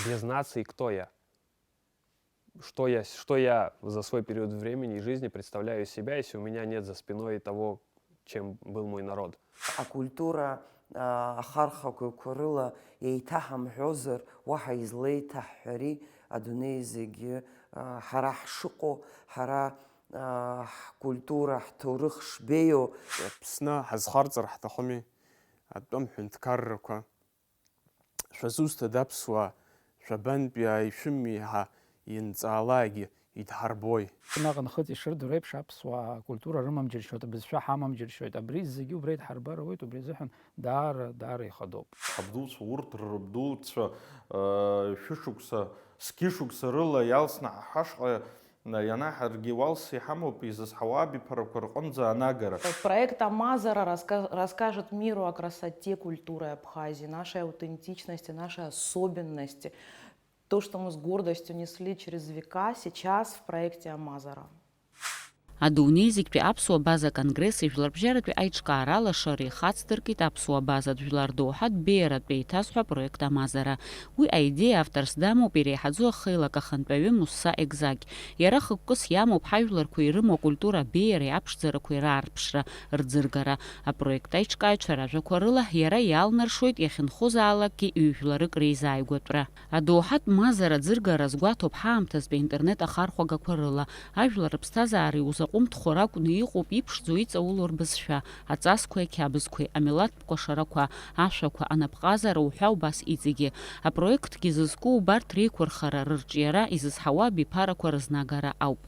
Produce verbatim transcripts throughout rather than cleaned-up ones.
Без нации кто я? Что я, что я за свой период времени и жизни представляю из себя, если у меня нет за спиной того, чем был мой народ? Акультура ахархәагақәа рыла еиҭаҳамҳәозар, уаҳа излеиҭаҳҳәари адунеи зегьы ҳара ҳшыҟоу, ҳара ҳкультура, ҳҭоурых шбеиоу? Аԥсны ҳазхарҵар ҳҭахыми, атәым ҳәынҭқаррақәа. Шәазусҭада аԥсуаа, шәабантәи ааишәымҩеи ҳәа ианҵаалакгьы идҳарбои? Наҟ нхыҵ ишырдыруа еиԥш, аԥсуаа акультура рымам џьыршьоит, абызшәа ҳамам џьыршьоит. Абри зегьы убра идҳарбар ауеит, убри азыҳәан даара, даара ихадоуп. Ҳабдуцәа урҭ рыбдуцәа шәышықәса, зқьышықәса рыла иалсны ҳашҟа ианаҳаргьы уалс иҳамоуп изызҳауа абиԥарақәа рҟынӡа анагара. Проект Амазара раска- расскажет миру о красоте культуры Абхазии, нашей аутентичности, нашей особенности. То, что мы с гордостью несли через века, сейчас в проекте Амазара. Адунеи зегьтәи аԥсуа база конгресс ижәларбжьаратәи аиҿкаара алашара ихацдыркит аԥсуа базатә жәлар доуҳатә беиаратә еиҭазҳәа апроект Амазара. Уи аидеиа авторс дамоуп иреиҳаӡоу ахеилак ахантәаҩы Мусса Екзагь. Иара хықәкыс иамоуп ҳажәларқәа ирымоу акультура абеиареи аԥшӡарақәеи раарԥшра, рӡыргара. Апроект аиҿкааҩцәа ражәақәа рыла, иара иалнаршоит иахьынхозаалакгьы ҩ-жәларык реизааигәатәра. Адоуҳатә мазара ӡыргара азгәаҭоуп ҳаамҭазтәи аинтернет ахархәагақәа рыла. Ажәлар рыԥсҭазаара иузаҟәымҭхо ракәны иҟоуп иԥшӡоу, иҵаулоу рбызшәа, аҵасқәеи ақьабзқәеи, амилаҭтә кәашарақәа, ашәақәа, анапҟазара уҳәа убас иҵегьы. Апроектгьы зызку убарҭ реиқәырхара, рырҿиара, изызҳауа абиԥарақәа рызнагара ауп.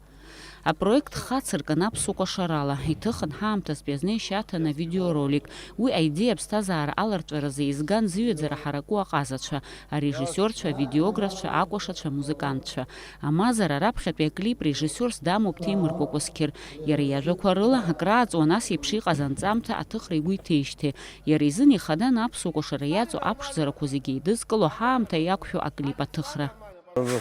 Апроект хацыркын аԥсуа кәашарала, иҭыхын ҳаамҭазтәи азна ишьаҭан авидеоролик. Уи аидеиа аԥсҭазаара аларҵәаразы еизган зыҩаӡара ҳараку аҟазацәа, арежиссиорцәа, авидеографцәа, акәашацәа, амузыкантцәа. Амазара раԥхьатәи аклип режиссиорс дамоуп Ҭемыр Кәакәасқьыр. Иара иажәақәа рыла, акрааҵуан ас еиԥш иҟаз анҵамҭа аҭыхра игәы иҭеижьҭеи. Иара изын ихаданы аԥсуа кәашара иаҵоу аԥшӡарақәа зегьы еидызкыло ҳаамҭа иақәшәо аклип аҭыхра.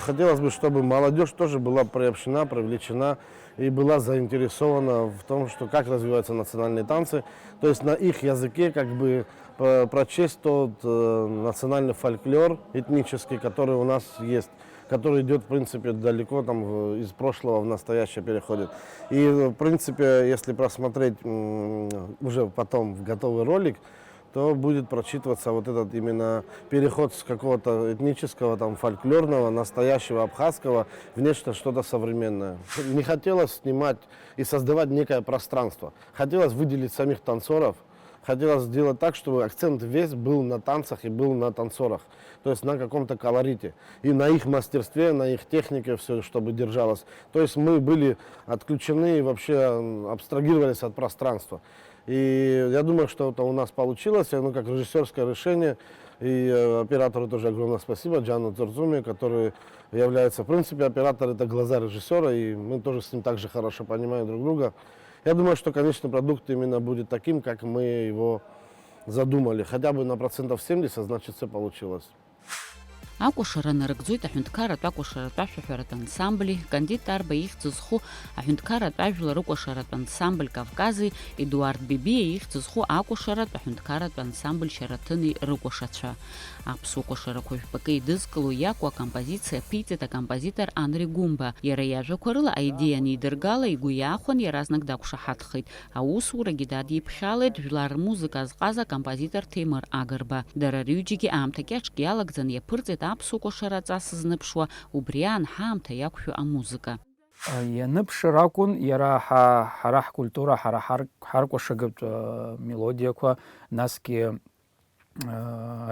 Хотелось бы, чтобы молодежь тоже была приобщена, привлечена и была заинтересована в том, что как развиваются национальные танцы, то есть на их языке как бы п- прочесть тот э, национальный фольклор этнический, который у нас есть, который идет, в принципе, далеко там в- из прошлого в настоящее переходит. И, в принципе, если просмотреть м, уже потом в готовый ролик, то будет прочитываться вот этот именно переход с какого-то этнического, там, фольклорного, настоящего абхазского в нечто что-то современное. Не хотелось снимать и создавать некое пространство. Хотелось выделить самих танцоров, хотелось сделать так, чтобы акцент весь был на танцах и был на танцорах, то есть на каком-то колорите и на их мастерстве, на их технике все, чтобы держалось. То есть мы были отключены и вообще м, абстрагировались от пространства. И я думаю, что это у нас получилось, ну, как режиссерское решение. И э, оператору тоже огромное спасибо, Джану Цурцуме, который является, в принципе, оператор — это глаза режиссера, и мы тоже с ним также хорошо понимаем друг друга. Я думаю, что конечный продукт именно будет таким, как мы его задумали. Хотя бы на процентов семьдесят, значит, все получилось. Акәашара нарыгӡоит аҳәынҭқарратә акәашаратә ашәаҳәаратә ансамбли, Кандид Тарба ихьӡ зху аҳәынҭқарратә ажәлар рыкәашаратә ансамбль Кавкази, Едуард Бебиа ихьӡ зху акәашаратә аҳәынҭқарратә ансамбль Шьараҭыни рыкәашацәа. Аԥсуа кәашарақәа жәпакы еидызкыло иакәу акомпозициа аԥиҵеит акомпозитор Анри Гәымба. Иара иажәақәа рыла аидеиа анидыргала игәы иаахәан, иаразнак дақәшаҳаҭхеит. Аусурагьы дадиԥхьалеит жәлар рмузыка азҟаза акомпозитор Ҭемыр Агрба. Дара рҩыџьагьы аамҭа кьаҿк иалагӡан иаԥырҵеит аԥсуа кәашара аҵас зныԥшуа, убри аан ҳаамҭа иақәшәо амузыка. Ианыԥшыр акәын иара ҳа, ҳара ҳкультура, ҳара ҳар- ҳаркәашагатә э, мелодиақәа, насгьы э,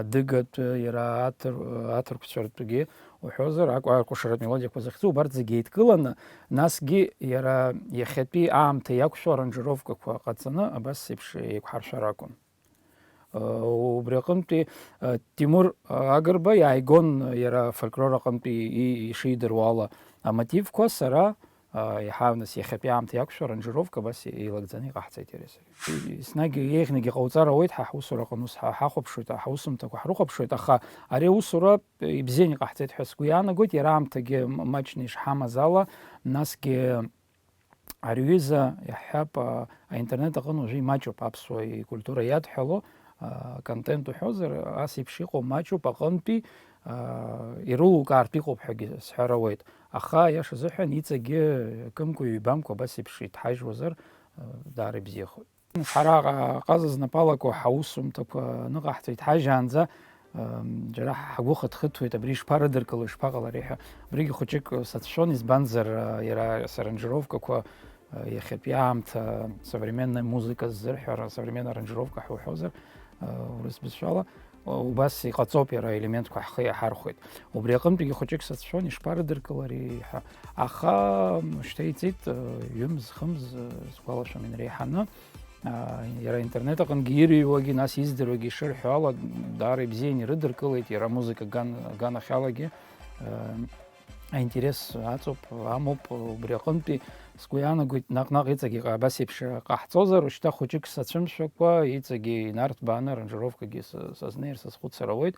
адыгатәы, иара аҭыр- аҭырқәцәартәгьы уҳәозар, акәа- акәашаратә мелодиақәа захьӡу, убарҭ зегьы еидкыланы, насгьы иара иахьатәи аамҭа иақәшәо аранжировкақәа ҟаҵаны абас еиԥш еиқәҳаршәар акәын. Э, убри аҟынтәи э, Тимур Агрба иааигон иара фольклор аҟынтәи и- ишидыруа ала амотивқәа, сара э, иаҳа нас иахьатәи аамҭа иақәшәо аранжировка абас еилагӡаны иҟаҳҵеит иареи сареи. Еснагь еиӷьнагь иҟауҵар ауеит, ҳа ҳусураҟны ус ҳа- ҳахәаԥшуеит, ҳаусумҭақәа ҳрыхәаԥшуеит, аха ари аусура ибзианы иҟаҳҵеит ҳәа сгәы иаанагоит, иара аамҭагьы м- маҷны ишҳамаз ала, насгьы ари ҩыза иаҳҳәап, а, аинтернет аҟны уажәы имаҷуп аԥсуа икультура иадҳәало, контент уҳәозар, ас еиԥш иҟоу маҷуп, аҟынтәи ирылукаартә иҟоуп ҳәагьы сҳәар ауеит. Аха, аиаша азыҳәан, иҵегьы акымкәа-ҩбамкәа абас еиԥш иҭҳажьуазар, даара ибзиахоит. Ҳара аҟаза знапалақәа ҳаусумҭақәа ныҟаҳҵеит ҳажьаанӡа, ам, џьара ҳгәы хыҭхыҭуеит, абри ишԥарыдыркыло, ишԥаҟалари ҳәа. Абригьы хәыҷык сацәшәон, избанзар, а, иара саранжировкақәа, а, иахьатәи аамҭа современная музыка ззырҳәара, современная аранжировка ҳәа уҳәозар, а, урыс бызшәала, а, убас иҟаҵоуп, иара аелементқәа ҳхы иаҳархәеит. Убри аҟынтәигьы хәыҷык сацәшәон, ишԥарыдыркылари ҳәа. Аха, м, шьҭа иҵит, а, ҩымз-хымз, а, сгәалашәом инреиҳаны. Аа, иара аинтернет аҟынгьы ирыҩуагьы, нас издыруагьы ишырҳәо ала, даара ибзианы ирыдыркылеит, иара амузыка аган-, аганахьалагьы, аа, аинтерес аҵоуп, амоуп, убри аҟынтәи сгәы иаанагоит, наҟ-наҟ иҵегьы ҟа-, абас еиԥш ҟаҳҵозар, ушьҭа хәыҷык сацәымшәакәа, иҵегьы инарҭбааны аранжировкагьы са-, сазнеир, сазхәыцыр ауеит.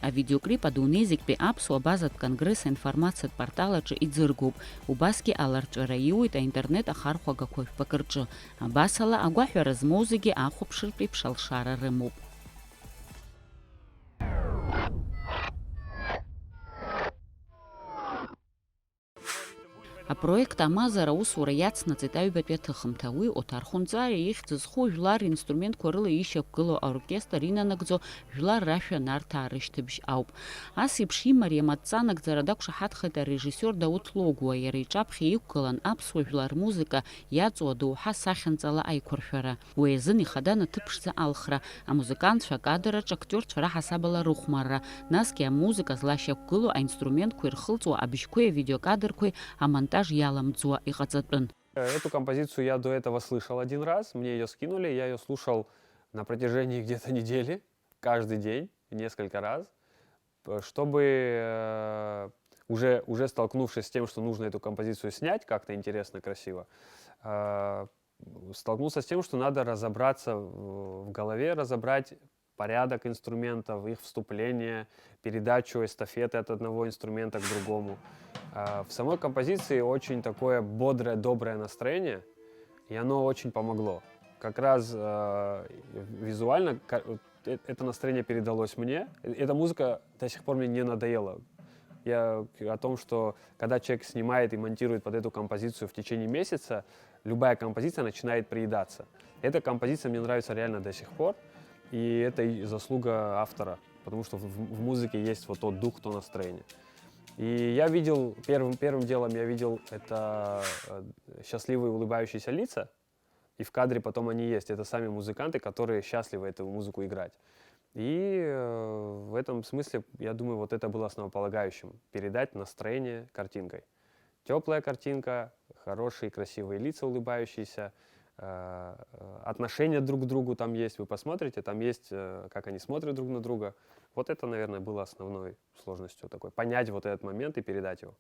Авидеоклип адунеи зегьтәи аԥсуа базатә конгресс аинформациатә портал аҿы иӡыргоуп, убасгьы аларҵәара иуеит аинтернет ахархәагақәа жәпакы рҿы. Абасала, агәаҳәара змоу зегьы ахәаԥшыртә еиԥш алшара рымоуп. Апроект Амазара аусура иацнаҵеит аҩбатәи аҭыхымҭа. Уи Оҭар Хәынҵариа ихьӡ зху жәлар ринструментқәа рыла ишьақәгылоу аоркестр инанагӡо жәлар рашәа нарҭаа рышьҭыбжь ауп. Ас еиԥш имариам адҵа анагӡара дақәшаҳаҭхеит арежиссиор Дауҭ Логәуа, иара иҿаԥхьа иқәгылан аԥсуа жәлар рмузыка иаҵоу адоуҳа сахьанҵала аиқәыршәара. Уи азын ихада анаҭыԥшӡа алхра, амузыкантцәа акадраҿ актиорцәа раҳасабала рыхәмарра, насгьы амузыка злашьақәгылоу аинструментқәа ирхылҵуа абжьқәеи авидеокадрқәеи амонтаж иаламӡуа иҟаҵатәын. Эту композицию я до этого слышал один раз, мне её скинули, я её слушал на протяжении где-то недели, каждый день, несколько раз, п-, чтобы, э, уже, уже столкнувшись с тем, что нужно эту композицию снять как-то интересно, красиво, э, столкнулся с тем, что надо разобраться в, в голове, разобрать порядок инструментов, их вступление, передачу эстафеты от одного инструмента к другому. А, в самой композиции очень такое бодрое, доброе настроение, и оно очень помогло. Как раз, э, визуально ка-, вот э-, это настроение передалось мне. Э-, эта музыка до сих пор мне не надоела. Я к-, о том, что когда человек снимает и монтирует под эту композицию в течение месяца, любая композиция начинает приедаться. Эта композиция мне нравится реально до сих пор, и это и заслуга автора, потому что в, в музыке есть вот тот дух, то настроение. И я видел, первым, первым делом я видел это, э, счастливые улыбающиеся лица, и в кадре потом они есть. Это сами музыканты, которые счастливы эту музыку играть. И, э, в этом смысле, я думаю, вот это было основополагающим, передать настроение картинкой. Тёплая картинка, хорошие, красивые лица улыбающиеся, э, э, отношение друг к другу там есть, вы посмотрите, там есть, э, как они смотрят друг на друга. Вот это, наверное, было основной сложностью такой, понять вот этот момент и передать его.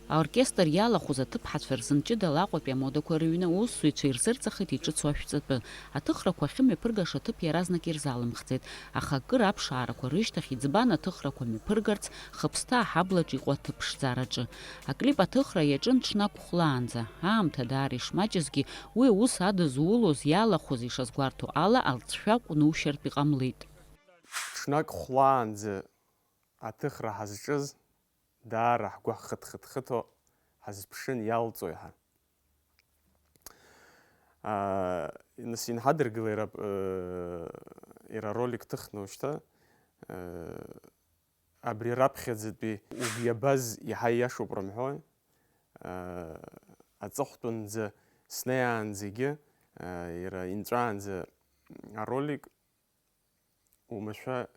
Аоркестр иалахәыз аҭыԥҳацәа рзын ҷыдала Аҟәатәи амодақәа рыҩны аусзуҩцәа ирзырҵахеит иҿыцу ашәҵатәы. Аҭыхрақәа ахьымҩаԥыргаша аҭыԥ иаразнак ирзалымхӡеит, аха акыр аԥшаарақәа рышьҭахь иӡбан аҭыхрақәа мҩаԥыргарц Хыԥсҭа аҳаблаҿ иҟоу аҭыԥ ԥшӡараҿы. Аклип аҭыхра иаҿын ҽнак хәлаанӡа. Аамҭа даара ишмаҷызгьы, уи аус адызулоз, иалахәыз ишазгәарҭо ала, алҵшәа ҟәнушьартә иҟамлеит. Ҽнак хәлаанӡа аҭыхра ҳазҿыз, даара ҳгәы ҳхыҭхыҭхыҭуа ҳазԥшын иалҵуеи ҳәа. Аа, нас инҳадыргылеи раб, э, иара ролик ҭыхны ушьҭа, э, абри раԥхьаӡатәи угәы иабаз иаҳа ииашоуп рымҳәои? Э, аҵыхәтәанӡа снеиаанӡагьы, э, иара инҵәаанӡа аролик Уамашәа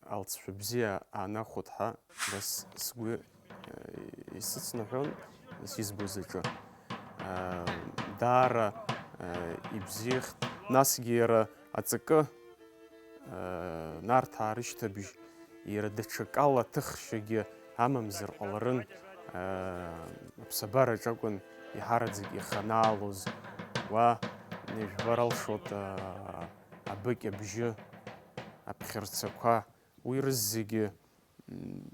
алҵшәа бзиа аанахәоит ҳәа, нас сгәы, э, исыцнаҳәон, нас избо заҿы. Э, даара, э, ибзиахт, насгьы иара аҵакы, э, Нарҭаа рышьҭыбжь, иара даҽакала аҭыхшьагьы амамзар ҟаларын, э, аԥсабараҿ акәын иҳараӡак иханаалоз, уа ижәбар алшоит, э, абыкь абжьы, аԥхьарцақәа, уи рызегьы, м,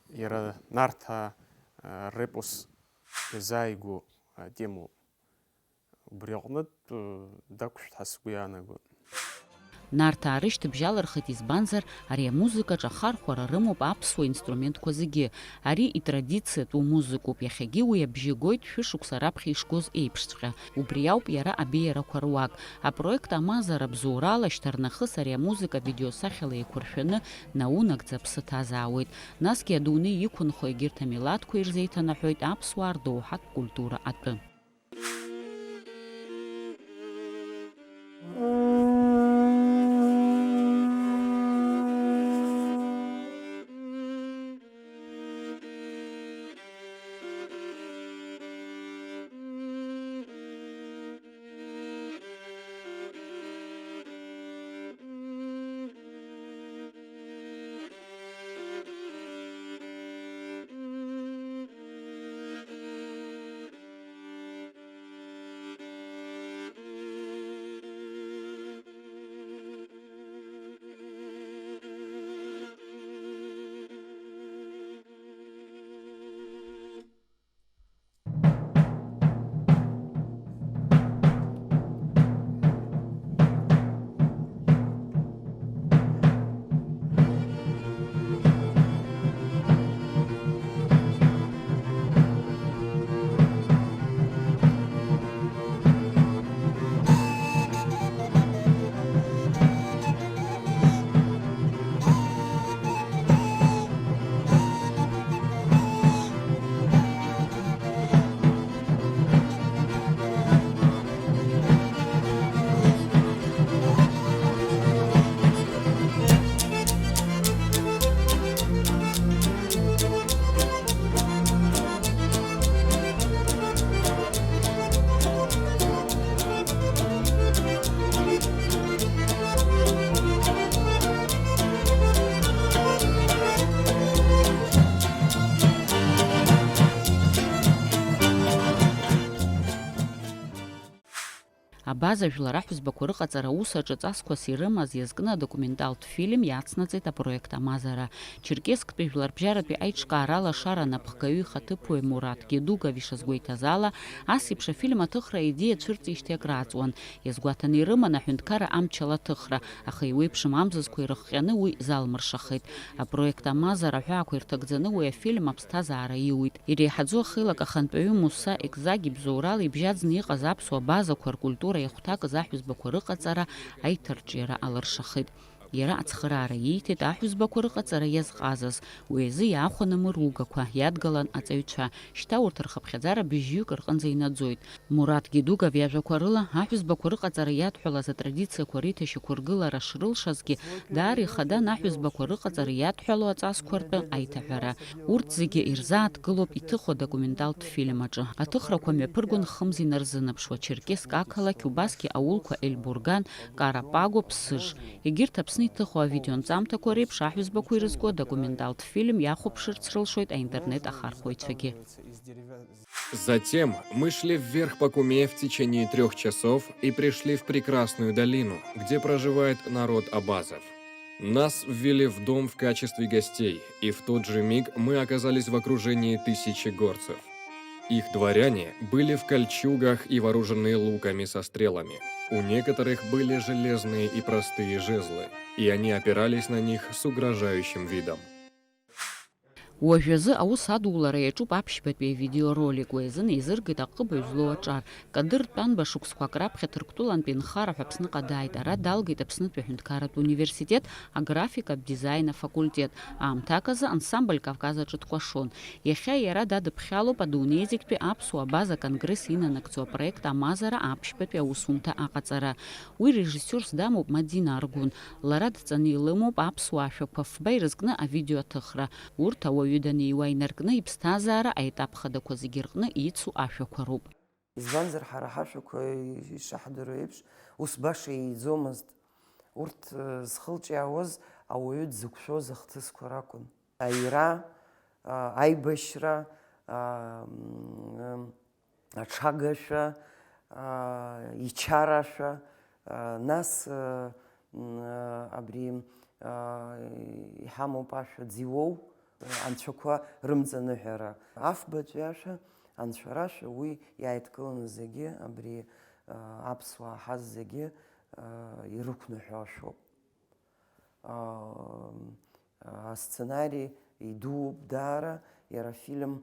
иара Нарҭаа, а, репос иазааигәоу атемоуп. Убри аҟнытә, ы, дақәшәт ҳәа сгәы иаанагоит. Нарҭаа рышьҭыбжь алырхит, избанзар, ари амузыкаҿ ахархәара рымоуп аԥсуа инструментқәа зегьы. Ари итрадициатәу музыкоуп, иахьагьы уи абжьы гоит шәышықәса раԥхьа ишгоз еиԥшҵәҟьа. Убри ауп иара абеиарақәа руак. Апроект амазара бзоурала шьҭарнахыс ари амузыка видеосахьала еиқәыршәаны наунагӡа аԥсы ҭазаауеит. Насгьы адунеи иқәынхо егьырҭ амилаҭқәа ирзеиҭанаҳәоит аԥсуаа рдоуҳатә культура атәы. Абаза жәлар аҳәызбақәа рыҟаҵара аус аҿы ҵасқәас ирымаз иазкны адокументалтә фильм иацнаҵеит апроект Амазара. Черкессктәи жәларбжьаратәи аиҿкаара алашара анапхгаҩы ихаҭыԥуаҩ Мураҭ Гедугов ишазгәеиҭаз ала, ас еиԥш афильм аҭыхра аидеиа цәырҵижьҭеи акрааҵуан. Иазгәаҭаны ирыман аҳәынҭқарра амчала аҭыхра, аха еиуеиԥшым амзызқәа ирыхҟьаны уи залмыршахеит. Апроект Амазара аҳәаақәа ирҭагӡаны уи афильм аԥсҭазаара иуит. Иреиҳаӡоу ахеилак ахантәаҩы Муса Екзагь ибзоурала ибжьаӡны иҟаз аԥсуа базақәа ркультура иахәҭакыз аҳәызбақәа рыҟаҵара аиҭарҿиара алыршахеит. Иара ацхыраара ииҭеит аҳәызбақәа рыҟаҵара иазҟазаз, уи азы иаахәаны мыругақәа иадгалан аҵаҩцәа, шьҭа урҭ рхыԥхьаӡара быжьҩык рҟынӡа инаӡоит. Мураҭ Гедугов иажәақәа рыла, аҳәызбақәа рыҟаҵара иадҳәалаз атрадициақәа реиҭашьақәыргылара шрылшазгьы, даара ихадан аҳәызбақәа рыҟаҵара иадҳәало аҵасқәа ртәы аиҭаҳәара. Урҭ зегьы ирзааҭгылоуп иҭыху адокументалтә фильм аҿы. Аҭыхрақәа мҩаԥыргон хымз инарзынаԥшуа Черкесск ақалақь, убасгьы аулқәа Ельбурган, Карапаго, Ԥсыж. Егьырҭ Аԥсны иҭыху авидеонҵамҭақәа реиԥш аҳәызбақәа ирызку адокументалтә фильм иахәаԥшырц рылшоит аинтернет ахархәаҩцәагьы. Затем мы шли вверх по Куме в течение трёх часов и пришли в прекрасную долину, где проживает народ абазов. Нас ввели в дом в качестве гостей, и в тот же миг мы оказались в окружении тысячи горцев. Их дворяне были в кольчугах и вооружены луками со стрелами. У некоторых были железные и простые жезлы, и они опирались на них с угрожающим видом. Уажәазы аус адулара иаҿуп аԥшьбатәи авидеоролик, уи азын еизыргеит аҟыбаҩ злоу аҿар. Кадыр Тәанба шықәсқәак раԥхьа Ҭырқәтәылантәи нхара ҳәа Аԥсныҟа дааит, ара далгеит Аԥснытәи аҳәынҭқарратә университет аграфикатә дизаин афакультет. Аамҭак азы ансамбль Кавказ аҿы дкәашон. Иахьа иара дадыԥхьалоуп адунеи зегьтәи аԥсуа абаза конгресс инанагӡо апроект Амазара аԥшьбатәи аусумҭа аҟаҵара. Уи режиссиорс дамоуп Мадина Аргәын. Лара дҵаны илымоуп аԥсуа ашәақәа фба ирызкны авидеоаҭыхра. Урҭ ауаҩы даниуа инаркны иԥсҭазаара аетап хадақәа зегьы рҟны ицу ашәақәа роуп. Избанзар, ҳара ҳашәақәа ишаҳдыруа еиԥш, ус баша ииӡомызт. Урҭ, э, зхылҿиаауаз ауаҩы дзықәшәоз ахҭысқәа ракәын. Аҩра, а, аибашьра, а, м, аҽагашәа, аа, ичарашәа, аа, нас, аа, м, аа, абри, аа, иҳамоуп ашәа ӡиуоу, анцәақәа рымҵаныҳәара. Афбатәи ашәа, анцәарашәа, уи иааидкыланы зегьы, абри, аа, аԥсуаа ҳаз зегьы, аа, ирықәныҳәо ашәоуп. Аа, асценари идууп даара, иара афильм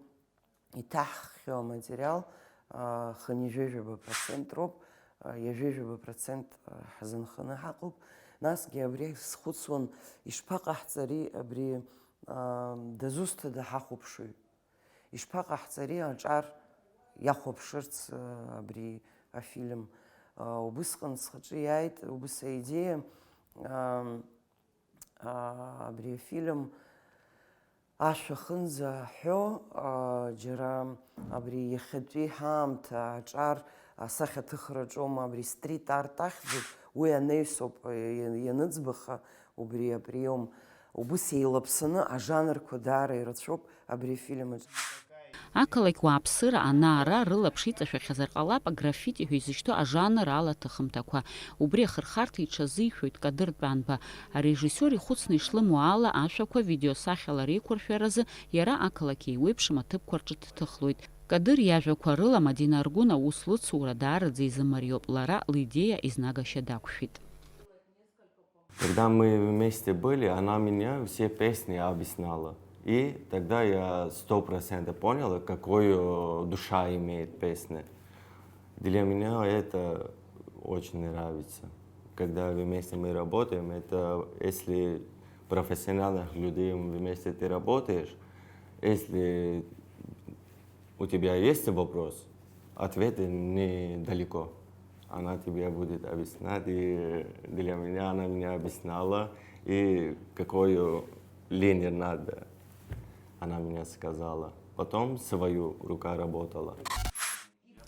иҭаҳххьоу аматериал, аа, хынҩажәижәаба процент роуп, аа, ҩажәижәаба процент, аа, ҳзынханы ҳаҟоуп. Насгьы абри схәыцуан, ишԥаҟаҳҵари абри, аа, дызусҭада ҳахәаԥшуаҩ? Ишԥаҟаҳҵари аҿар иахәаԥшырц, аа, абри афильм? Аа, убысҟан схаҿы иааит убыс аидеиа, аа, аа, абри афильм ашәа ахынӡаҳәо, аа, џьара абри иахьатәи ҳаамҭа аҿар асахьаҭыхраҿоума, абри стрит-арт ахьӡуп, уи анаҩсоуп, иа-, ианыӡбаха убри априом. Убыс еилаԥсаны ажанрқәа даара ирацәоуп абри афильм аҿы. Ақалақь уааԥсыра ана-ара рылаԥш иҵашәахьазар ҟалап аграффити ҳәа изышьҭоу ажанр ала аҭыхымҭақәа. Убри ахырхарҭа иҽазишәоит Кадыр Тәанба. Арежиссиор ихәыцны ишлымоу ала, ашәақәа видеосахьала реиқәыршәаразы иара ақалақь еиуеиԥшым аҭыԥқәа рҿы дҭыхлоит. Кадыр иажәақәа рыла Мадина Аргәын аус лыцура даараӡа изымариоуп, лара лидеиа изнагашьа дақәшәеит. Когда мы вместе были, она меня все песни объясняла. И тогда я сто процентов понял, какую душа имеет песня. Для меня это очень нравится. Когда вместе мы работаем, это если профессиональных людей вместе ты работаешь, если у тебя есть вопрос, ответы недалеко. Она тебе будет объяснять, и для меня она меня объясняла, и какую линию надо, она меня сказала. Потом свою рука работала.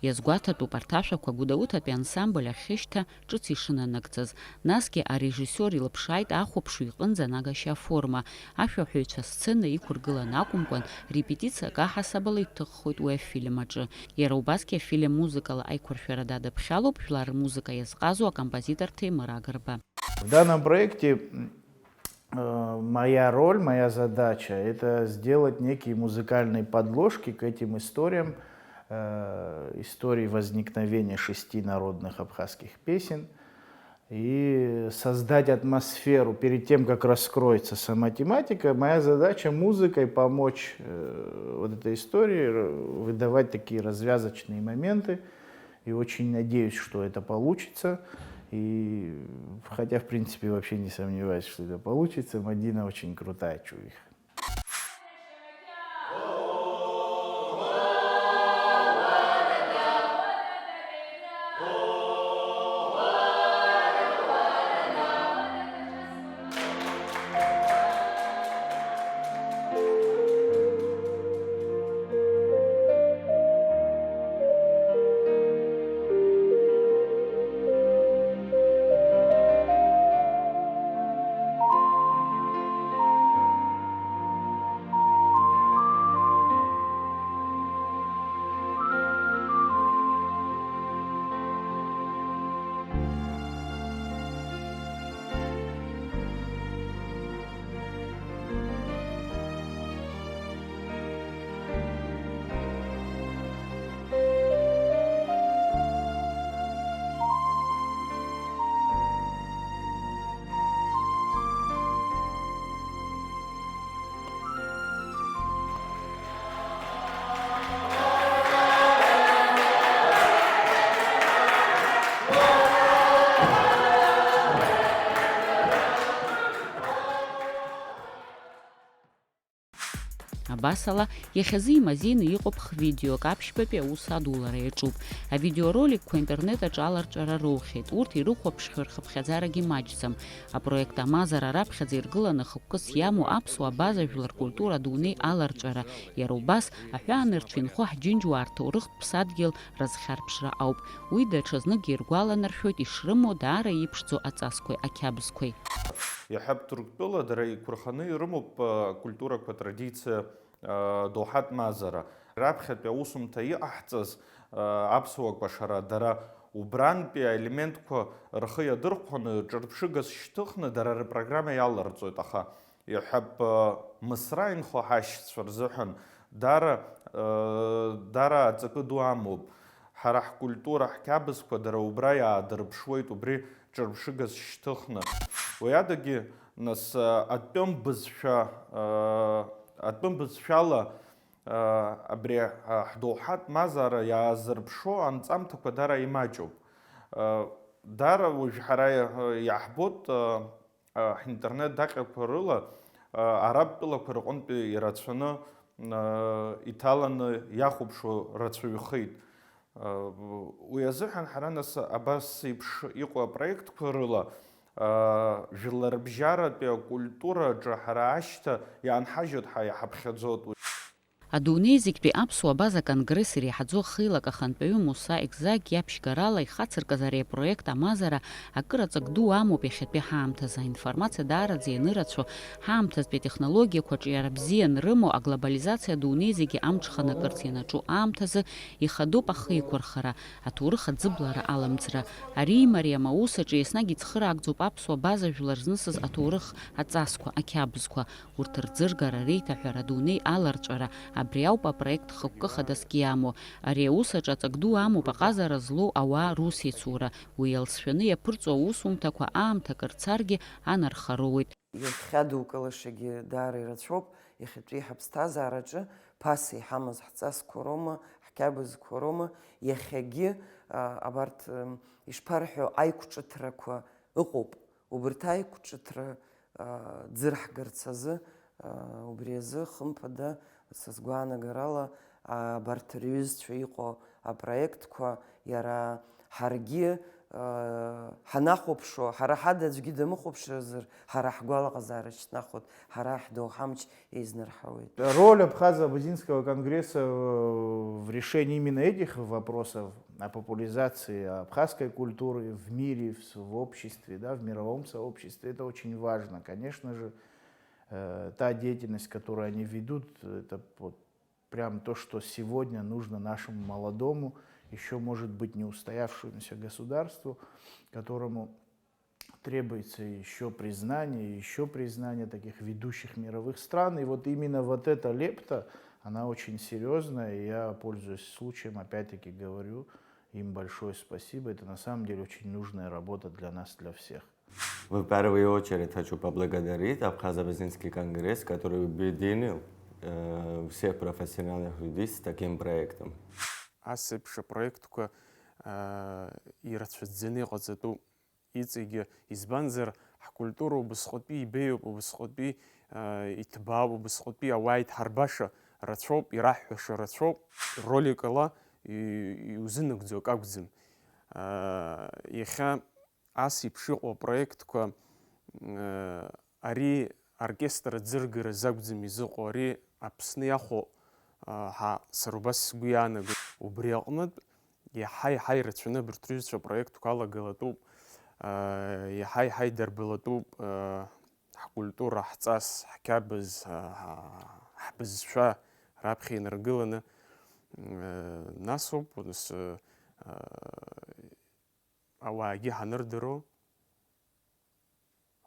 Иазгәаҭатәуп арҭ ашәақәа Гәдоуҭатәи ансамбль ахьышьҭа ҿыц ишынанагӡаз, насгьы арежиссиор илыԥшааит ахәаԥшҩы иҟынӡа анагашьа аформа. Ашәаҳәаҩцәа асцена иқәыргыланы акәымкәан, репетициак аҳасабала иҭыххоит уи афильм аҿы. Иара убасгьы афильм музыкала аиқәыршәара дадыԥхьалоуп жәлар рмузыка иазҟазоу акомпозитор Ҭемыр Агрба. В данном проекте, м, э, моя роль, моя задача — это сделать некие музыкальные подложки к этим историям, э, истории возникновения шести народных абхазских песен и создать атмосферу перед тем, как раскроется сама тематика. Моя задача — музыкой помочь, э, вот этой истории, р-, выдавать такие развязочные моменты. И очень надеюсь, что это получится. И, хотя, в принципе, вообще не сомневаюсь, что это получится. Мадина очень крутая чувиха. Убасала, иахьазы имазеины иҟоуп х-видеок аԥшьбатәи аус адулара иаҿуп. Авидеороликқәа интернет аҿы аларҵәара роухьеит, урҭ ирыхәаԥшхьоу рхыԥхьаӡарагьы маҷӡам. Апроект Амазара раԥхьаӡа иргыланы хықәкыс иамоу аԥсуа абаза жәлар ркультура адунеи аларҵәара, иара убас, аҳәаанырцә инхо ҳџьынџьуаа рҭоурыхтә ԥсадгьыл рызхьарԥшра ауп. Уи даҽазныкгьы иргәаланаршәоит ишрымоу даара иԥшӡоу аҵасқәеи ақьабзқәеи. Иаҳҳәап, Ҭырқәтәыла дара еиқәырханы ирымоуп акультурақәа, атрадициа, доуҳатә мазара. Раԥхьатәи аусумҭа иҟаҳҵаз аԥсуа кәашара дара убрантәи аелементқәа рхы иадырхәаны, ҿырԥшыгас шьҭыхны дара рпрограмма иаларҵоит, аха, иаҳҳәап, Мысра инхо ҳашьцәа рзыҳәан дара, дара аҵакы ду амоуп. Ҳара ҳкультура, ҳқьабзқәа дара убра иаадырԥшуеит, убри ҿырԥшыгас шьҭыхны. Уи адагьы, нас, атәым бызшәа, атәым бызшәала абри ҳдоуҳатә мазара иаазырԥшуа анҵамҭақәа дара имаҷуп. Дара уажә ҳара иаҳбоит, ҳинтернет даҟьақәа рыла араб тәылақәа рҟынтәи ирацәаны иҭаланы иахәаԥшуа рацәаҩхеит. Уи азыҳәан ҳара нас абас еиԥш иҟоу апроектқәа рыла жәларбжьаратәи акультура аҿы ҳара ашьҭа иаанҳажьуеит, ҳа иҳаԥхьаӡоит уи. Адунеи зегьтәи аԥсуа абаза конгресс иреиҳаӡоу ахеилак ахантәаҩы Муса Екзак иаԥшьгарала ихацыркыз ари апроект амазара акыр аҵак ду амоуп иахьатәи ҳаамҭазы. Аинформациа даараӡа ианырацәоу, ҳаамҭазтәи атехнологиақәа аҿиара бзиа анрымоу, аглобализациа адунеи зегьы амҽханакырц ианаҿу аамҭазы ихадоуп ахы еиқәырхара, аҭоурых аӡыблара аламӡра. Ари имариам аус аҿы еснагь ицхыраагӡоуп аԥсуа абаза жәлар знысыз аҭоурых аҵасқәа, ақьабзқәа. Урҭ рӡыргара, реиҭаҳәара, адунеи аларҵәара, абри ауп апроект хықәкы хадасгьы иамоу. Ари аус аҿы аҵак ду амоуп аҟазара злоу ауаа русеицура. Уи иалсшәаны иаԥырҵуа аусумҭақәа аамҭа акыр царгьы анарха роуеит. Иахьадукылашагьы даара ирацәоуп, иахьатәи ҳаԥсҭазаараҿы ԥаса иҳамаз ҳҵасқәа роума, ҳқьабзқәа роума, иахьагьы, а, абарҭ, м, ишԥарҳәо, аиқәҿыҭрақәа ыҟоуп. Убарҭ аиқәҿыҭра, а, ӡырҳгарц азы, а, убри азы, хымԥада, сызгәаанагарала, а, абарҭ рҩызцәа иҟоу апроектқәа, иара ҳаргьы, а, ҳанахәаԥшуа, ҳара ҳада аӡәгьы дамыхәаԥшразар, ҳара ҳгәалаҟазаара шьҭнахуеит, ҳара ҳдоуҳа амч еизнарҳауеит. Роль Абхазо-Абазинского конгресса в решении именно этих вопросов, о популяризации абхазской культуры в мире, в с-, в обществе, да, в мировом сообществе, это очень важно. Конечно же, э, та деятельность, которую они ведут, это вот прям то, что сегодня нужно нашему молодому, ещё, может быть, не устоявшемуся государству, которому требуется ещё признание, ещё признание таких ведущих мировых стран. И вот именно вот эта лепта, она очень серьёзная. И я, пользуясь случаем, опять-таки говорю им большое спасибо. Это на самом деле очень нужная работа для нас, для всех. В первую очередь хочу поблагодарить Абхазо-Абазинский конгресс, который объединил, э, всех профессиональных людей с таким проектом. Ас еиԥш апроектқәа, э, ирацәаӡаны иҟаҵатәуп. Иҵегьы, избанзар, ҳкультура убасҟатәи ибеиоуп, убасҟатәи, э, иҭбаауп, убасҟатәи ауаа идҳарбаша рацәоуп, ираҳҳәаша рацәоуп, роликала и-, иузынагӡо акы акәӡам. Э, иахьа ас еиԥш иҟоу апроектқәа, э, ари оркестр аӡыргаразы акәӡам изыҟоу, ари Аԥсны иахәо, э, ҳа, сара убас сгәы иаанагоит. Убри аҟнытә, иаҳа-иаҳа ирацәаны абарҭ рҩызцәа апроектқәа алагалатәуп, э, иаҳа-иаҳа идырбалатәуп, э, ҳкультура, ҳҵас, ҳқьабз, э, ҳ-, ҳбызшәа раԥхьа инаргыланы, э, нас ауп, нас, э, ауаагьы ҳанырдыруа,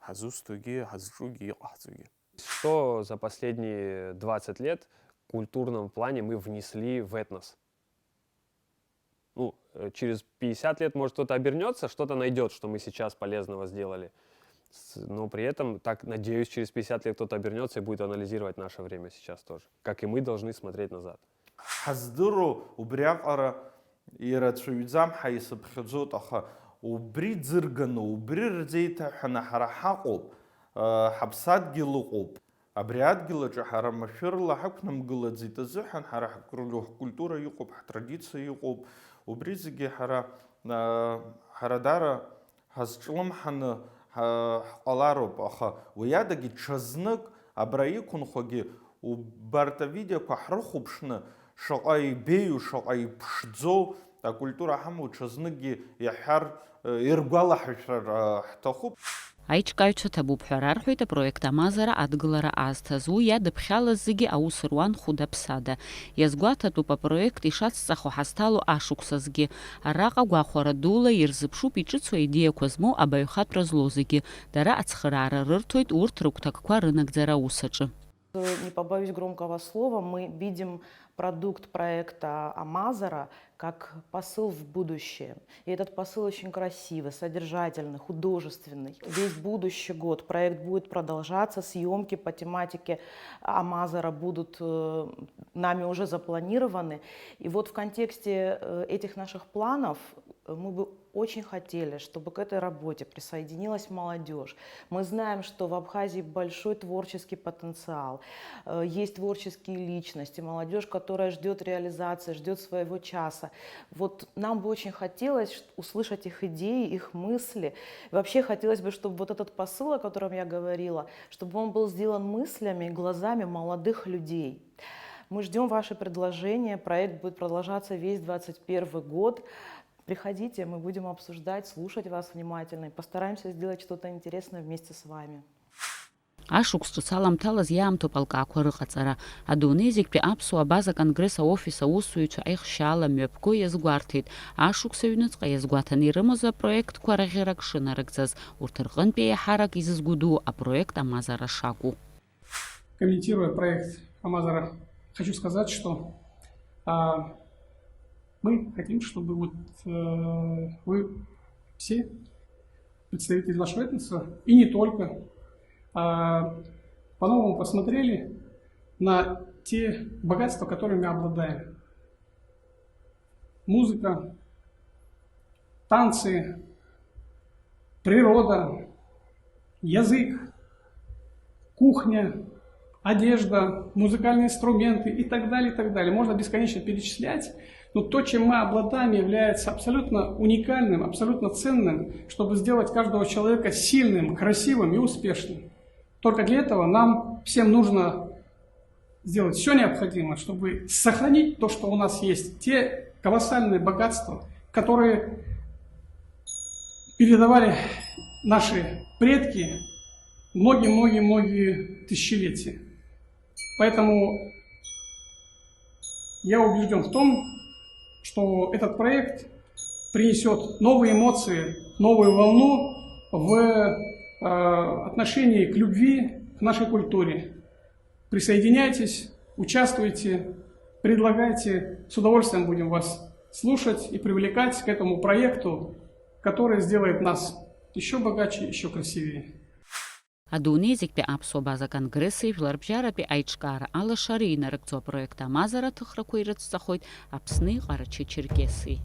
ҳазусҭогьы, ҳазҿугьы, иҟаҳҵогьы. Что за последние двадцать лет в культурном плане мы внесли в этнос? Ну, э, через пятьдесят лет, может, кто-то обернётся, что-то найдёт, что мы сейчас полезного сделали. С-, но при этом, так, надеюсь, через пятьдесят лет кто-то обернётся и будет анализировать наше время сейчас тоже, как и мы должны смотреть назад. Ҳаздыруоу, убриаҟара ирацәаҩӡам ҳәа исыԥхьаӡоит, аха убри ӡырганы, убри рзеиҭаҳәаны ҳара ҳаҟоуп, ҳаԥсадгьыл ыҟоуп. Абри адгьыл аҿы ҳара машәырла ҳақәнамгылаӡеит азыҳәан, ҳара ҳкультура иҟоуп, ҳтрадициа иҟоуп, убри зегьы ҳара, ҳара даара ҳазҿлымҳаны ҳҟалароуп, аха уи адагьы ҽазнык абра иқәынхогьы убарҭ авидеоқәа ҳрыхәаԥшны, шаҟа ибеиоу, шаҟа иԥшӡоу акультура ҳамоу ҽазныкгьы иаҳәар, иргәалаҳаршәар ҳҭахуп. Аиҿкааҩцәа ҭабуп ҳәа рарҳәоит апроект Амазара адгылара азҭаз. Уи иадыԥхьалаз зегьы аус руан хәыда-ԥсада. Иазгәаҭатәуп апроект ишацҵахо ҳазҭало ашықәсазгьы. Араҟа гәахәара дула ирзыԥшуп иҿыцу аидеиақәа змоу абаҩхатәра злоу зегьы. Дара ацхыраара рырҭоит урҭ рыгәҭакқәа рынагӡара аус аҿы. Не побоюсь громкого слова, мы видим продукт проекта Амазара как посыл в будущее. И этот посыл очень красивый, содержательный, художественный. Весь будущий год проект будет продолжаться, съемки по тематике Амазара будут э, нами уже запланированы. И вот в контексте э, этих наших планов мы бы очень хотели, чтобы к этой работе присоединилась молодежь. Мы знаем, что в Абхазии большой творческий потенциал, э, есть творческие личности, молодежь, которая ждет реализации, ждет своего часа. Вот нам бы очень хотелось услышать их идеи, их мысли. И вообще хотелось бы, чтобы вот этот посыл, о котором я говорила, чтобы он был сделан мыслями и глазами молодых людей. Мы ждем ваши предложения. Проект будет продолжаться весь двадцать первый год. Приходите, мы будем обсуждать, слушать вас внимательно и постараемся сделать что-то интересное вместе с вами. Ашықәс ҿыц аламҭалаз иаамҭоуп алкаақәа рыҟаҵара. Адунеи зегьтәи аԥсуа абаза конгресс аофис аусзуҩцәа аихшьаала мҩаԥго иазгәарҭеит, ашықәс аҩныҵҟа иазгәаҭаны ирымаз апроектқәа раӷьарак шынарыгӡаз, урҭ рҟынтәи еиҳарак изызгәыдуу апроект Амазара шакәу. Комментируя проект Амазара, хочу сказать, что а, мы хотим, чтобы вот э, вы все, представители нашего этноса, и не только, а, по-новому посмотрели на те богатства, которыми мы обладаем. Музыка, танцы, природа, язык, кухня, одежда, музыкальные инструменты и так далее, и так далее. Можно бесконечно перечислять, но то, чем мы обладаем, является абсолютно уникальным, абсолютно ценным, чтобы сделать каждого человека сильным, красивым и успешным. Только для этого нам всем нужно сделать все необходимое, чтобы сохранить то, что у нас есть, те колоссальные богатства, которые передавали наши предки многие-многие-многие тысячелетия. Поэтому я убежден в том, что этот проект принесет новые эмоции, новую волну в э, отношении к любви, к нашей культуре. Присоединяйтесь, участвуйте, предлагайте. С удовольствием будем вас слушать и привлекать к этому проекту, который сделает нас еще богаче, еще красивее. Адунеи зегьтәи аԥсуа база конгресси жәларбжьаратәи аиҿкаара алашареи инарыгӡо апроект Амазара аҭыхрақәа ирыцҵахоит Аԥсни Ҟарачы-Черкесии.